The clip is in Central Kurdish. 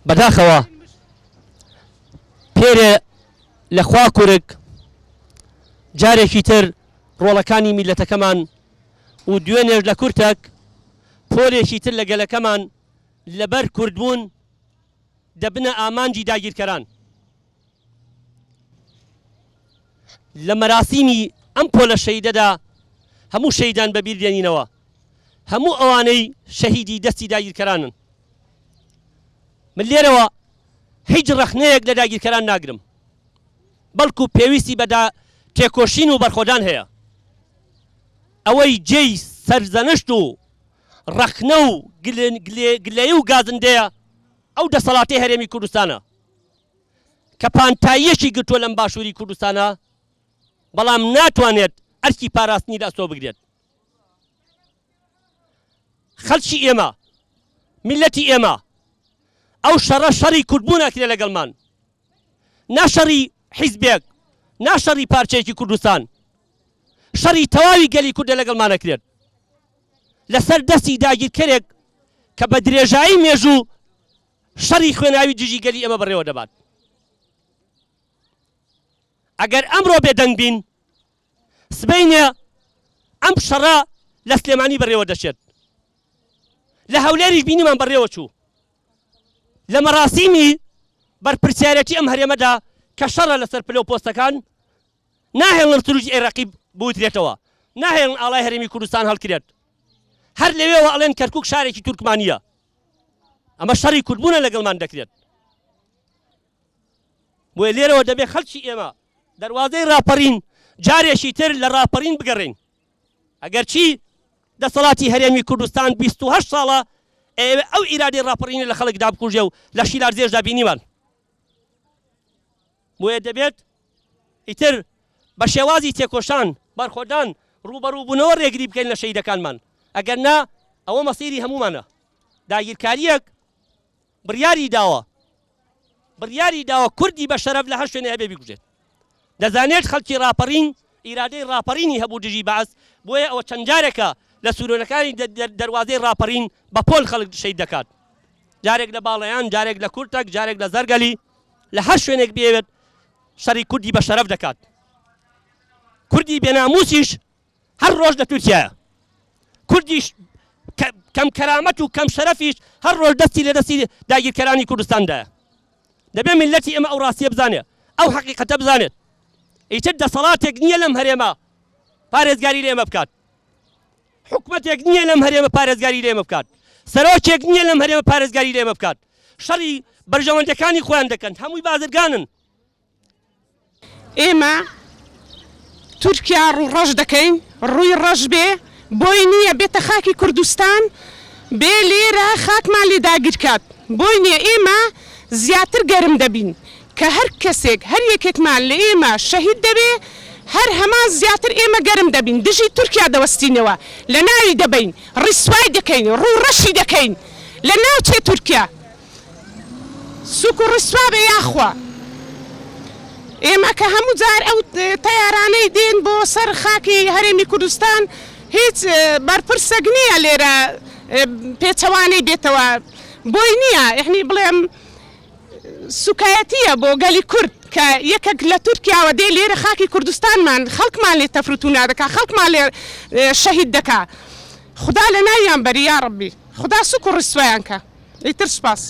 بەداخەوە پێرێ لە خواکورک جارێکی تر ڕۆڵەکانی میللەتەکەمان و دوێنێش لە کورتەک پۆلێکی تر لە گەلەکەمان لەبەر کوردبوون دەبنە ئامانجی داگیرکەران. لە مەراسیمی ئەم پۆلە شەهیدەدا هەموو شەهیدان بەبیر دێنینەوە، هەموو ئەوانەی شەهیدی دەستی داگیرکەرانن. من لێرەوە هیچ ڕەخنەیەک لە داگیرکەران ناگرم، بەڵکو پێویستی بە تێکۆشین و بەرخۆدان هەیە. ئەوەی جێی سەرزەنشت و ڕەخنە و گلەیی و گازندەیە ئەو دەسەڵاتەی هەرێمی کوردستانە کە پانتاییەکی گرتووە لەم باشووری کوردستانە، بەڵام ناتوانێت ئەرکی پاراستنی لە ئەستۆ بگرێت. خەڵکی ئێمە، میللەتی ئێمە، ئەو شەڕە شەڕی کوردبوون ئەکرێ لەگەڵمان، نا شەڕی حیزبێک، نا شەڕی پارچەیەکی کوردستان، شەڕی تەواوی گەلی کوردە لەگەڵمان ئەکرێت لەسەر دەستی داگیرکەرێک کە بە درێژایی مێژوو شەڕی خوێناوی دژی گەلی ئێمە بەڕێوە دەبات. ئەگەر ئەمڕۆ بێدەنگ بین، سبەینێ ئەم شەڕە لە سلێمانی بەڕێوە دەچێت. لە هەولێریش بینیمان بەڕێوە چوو. لە مەراسیمی بەرپرسیارێتی ئەم هەرێمەدا کە شەڕە لەسەر پلە و پۆستەکان، ناهێڵن سروودی ئەی ڕەقیب بوترێتەوە، ناهێڵن ئاڵای هەرێمی کوردستان هەڵکرێت. هەر لەوێوە ئەڵێن کەرکووک شارێکی تورکمانییە. ئەمە شەڕی کوردبوونە لەگەڵمان دەکرێت. بۆیە لێرەوە دەبێت خەڵکی ئێمە دەروازەی ڕاپەڕین جارێکی تر لە ڕاپەڕین بگەڕێین. ئەگەرچی دەسەڵاتی هەرێمی کوردستان 28 ساڵە ئەیەوێ ئەو ئیرادەی ڕاپەڕینە لە خەڵکدا بکوژێ و لە شیلارزێشدا بینیمان. بۆیە دەبێت ئیتر بە شێوازی تێکۆشان، بەرخۆدان، ڕووبەڕووبوونەوە ڕێگری بکەین لە شەهیدەکانمان، ئەگەر نا ئەوە مەسیری هەموومانە. داگیرکارییەک بڕیاری داوە بڕیاری داوە کوردی بە شەرەف لە هەر شوێنێ هەبێ بیکوژێت. دەزانێت خەڵکی ڕاپەڕین ئیرادەی ڕاپەڕینی هەبوو دژی بەعس، بۆیە ئەوە چەند جارێکە لە سورۆنەکانی دەروازەی ڕاپەڕین بە پۆل خەڵک شەهید دەکات. جارێک لە باڵەیان، جارێک لە کورتەک، جارێک لە زەرگەلی، لە هەر شوێنێک بیەوێت شەڕی کوردی بە شەرەف دەکات. کوردی بێناموسیش هەر ڕۆژ لە تورکیایە. کوردیش کەم کەرامەت و کەم شەرەفیش هەر ڕۆژ دەستی لە دەستی داگیرکەرانی کوردستاندایە. دەبێت میللەتی ئێمە ئەو ڕاستیە بزانێت، ئەو حەقیقەتە بزانێت. ئیتر دەسەڵاتێک نییە لەم هەرێمە پارێزگاری لە ئێمە بکات. حکومەتێک نییە لەم هەرێمە پارێزگاری لە ئێمە بکات. سەرۆکێک نییە لەم هەرێمە پارێزگاری لە ئێمە بکات. شەڕی بەرژەوەندیەکانی خۆیان دەکەن، هەمووی بازرگانن. ئێمە تورکیا ڕووڕەش دەکەین، ڕووی ڕەش بێ، بۆی نییە بێتە خاکی کوردستان، بێ لێرە خاکمان لێ داگیرکات، بۆی نییە، ئێمە زیاتر گەرم دەبین، کە هەر کەسێک، هەر یەکێکمان لە ئێمە شەهید دەبێ، هەر هەمان زیاتر ئێمە گەرم دەبین، دژی تورکیا دەوەستینەوە، لەناوی دەبەین، ڕیسوای دەکەین، ڕووڕەشی دەکەین، لەناوچێ تورکیا. سوک و ڕیسوا بێ یاخوا. ئێمە کە هەموو جار ئەو تەیارانەی دێن بۆ سەر خاکی هەرێمی کوردستان هیچ بەرپرسێک نییە لێرە پێچەوانەی بێتەوە بۆی نییە یەعنی بڵێم سوکایەتیە بۆ گەلی کورد کە یەکێک لە تورکیاوە دێ لێرە خاکی کوردستانمان خەڵکمان لێ تەفروتونا دەکا خەڵکمان لێ شەهید دەکا خودا لە ناویان بەری یاڕەبی خودا سوک و ڕیسوایان کە. ئیتر سوپاس.